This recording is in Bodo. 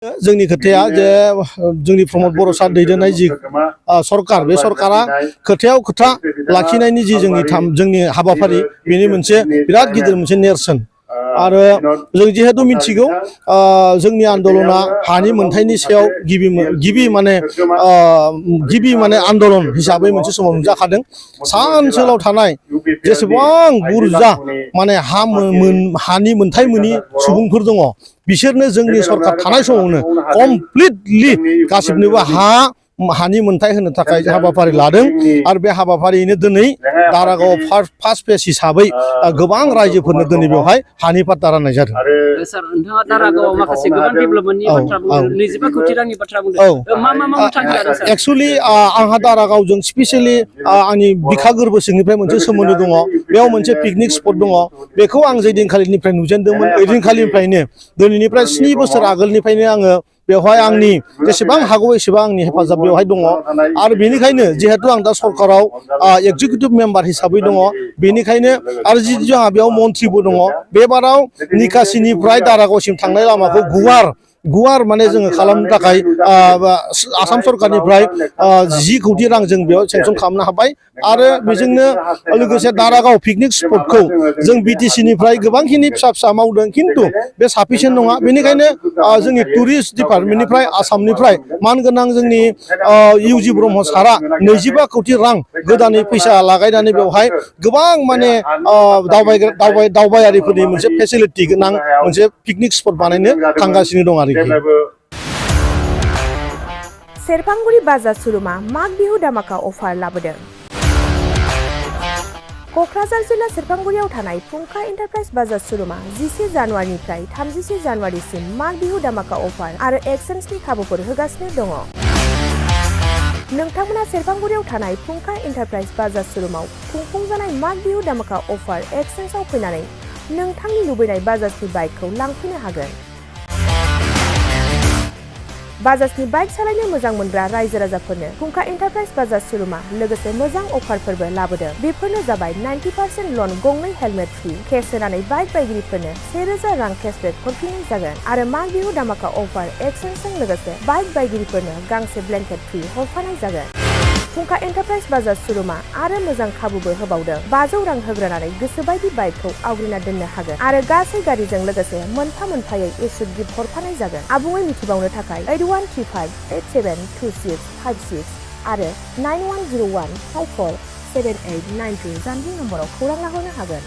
जोंनि खोथाया जे जोंनि प्रमद बर' सार दैदेननाय जि सरकार बे सरकारा खोथायाव खोथा लाखिनायनि जि जोंनि हाबाफारि बेनि मोनसे बिराद गिदिर मोनसे नेरसोन आरो जों जिहेतु मिथिगौ जोंनि आन्दलना हानि मोनथायनि सायाव गिबि माने आन्दलन हिसाबै मोनसे समाव नुजाखादों सा ओनसोलाव थानाय जेसेबां बुरजा माने हानि मोनथाय मोनि सुबुंफोर दङ बिसोरनो जोंनि सरकार थानाय समावनो कमप्लिटलि गासिबनोबो हानि मोनथाय होनो थाखाय हाबाफारि लादों आरो बे हाबाफारियैनो दिनै दारागाव फार्स्ट फेज हिसाबै गोबां रायजोफोरनो दिनै बेवहाय हानि पाट्टा राननाय जादों। सार नोंथाङा दारागावआव माखासे गोबां डेभेलपमेन्टनि बाथ्रा बुंदों 25 कोटि रांनि बाथ्रा बुंदों मा थांखि लादों सार? एक्चुअली आंहा दारागावजों स्पेसियेलि आंनि बिखा गोरबो सिंनिफ्राय मोनसे सोमोन्दो दङ बेयाव मोनसे पिकनिक स्पट दङ बेखौ आं जे दिनखालिनिफ्राय नुजेनदोंमोन ओइ दिनखालिनिफ्रायनो दिनैनिफ्राय 7 बोसोर आगोलनिफ्रायनो आङो बेवहाय आंनि जेसेबां हागौ एसेबां आंनि हेफाजाब बेवहाय दङ आरो बेनिखायनो जिहेतु आं दा सरकाराव एक्जिकिउटिभ मेम्बार हिसाबै दङ बेनिखायनो आरो जिहेतु आंहा बेयाव मन्थ्रिबो दङ बे बाराव निकासिनिफ्राय दारागावसिम थांनाय लामाखौ गुवार माने जोङो खालामनो थाखाय आसाम सरकारनिफ्राय 10 कोटि रां जों बेयाव सेंसन खालामनो हाबाय आरो बेजोंनो लोगोसे दारागाव पिकनिक स्पटखौ जों बिटिसि निफ्राय गोबांखिनि फिसा मावदों खिन्थु बे साफिसियेन्ट नङा बेनिखायनो जोंनि टुरिस्ट डिपार्टमेन्टनिफ्राय आसामनिफ्राय मानगोनां जोंनि इउजि ब्रह्म सारा 25 कोटि रां गोदानै फैसा लागायनानै बेवहाय गोबां माने दावबायारिफोरनि मोनसे फेसिलिटि गोनां मोनसे पिकनिक स्पट बानायनो थांगासिनो दं आरोखि। सेरफांगुरि बाजार सुरुमा माग बिहु दामाका अफार लाबोदों। क'क्राझार जिल्ला सेरफांगुरियाव थानाय फुंखा एन्टारप्राइज बाजार सुरुमा 11 जानुवारिनिफ्राय 31 जानुवारिसिम माग बिहु दामाका अफार आरो एक्सचेन्जनि खाबुफोर होगासिनो दङ। नोंथांमोना सेरफांगुरियाव थानाय फुंखा एन्टारप्राइज बाजार सुरुमाव खुंफुंजानाय माग बिहु दामाका अफार एक्सचेन्जआव फैनानै नोंथांनि लुबैनाय बाजाजनि बाइकखौ लांफैनो हागोन। बाजाजनि बाइक सालायनो मोजां मोनग्रा रायजो राजाफोरनो फुंखा एन्टारप्राइज बाजार सुरुमा लोगोसे मोजां अफारफोरबो लाबोदों। बेफोरनो जाबाय 90% लन गंनै हेलमेट फ्रि केस होनानै बाइक बायगिरिफोरनो 1000 रां केसबेक हरफिननाय जागोन आरो माग बिहु दामाका अफार एक्सचेन्जजों लोगोसे बाइक बायगिरिफोरनो गांसे ब्लेंकेट फ्रि हरफानाय जागोन। फुंखा एन्टारप्राइज बाजार सुरुमा आरो मोजां खाबुबो होबावदों 500 रां होग्रोनानै गोसोबायदि बाइकखौ आवग्रिना दोननो हागोन आरो गासै गारिजों लोगोसे मोनफा-मोनफायै इस्युट गिफ्ट हरफानाय जागोन। आबुङै मिथिबावनो थाखाय 8135872656 आरो 9101547892 जानबुं नम्बराव खौरां लाहरनो हागोन।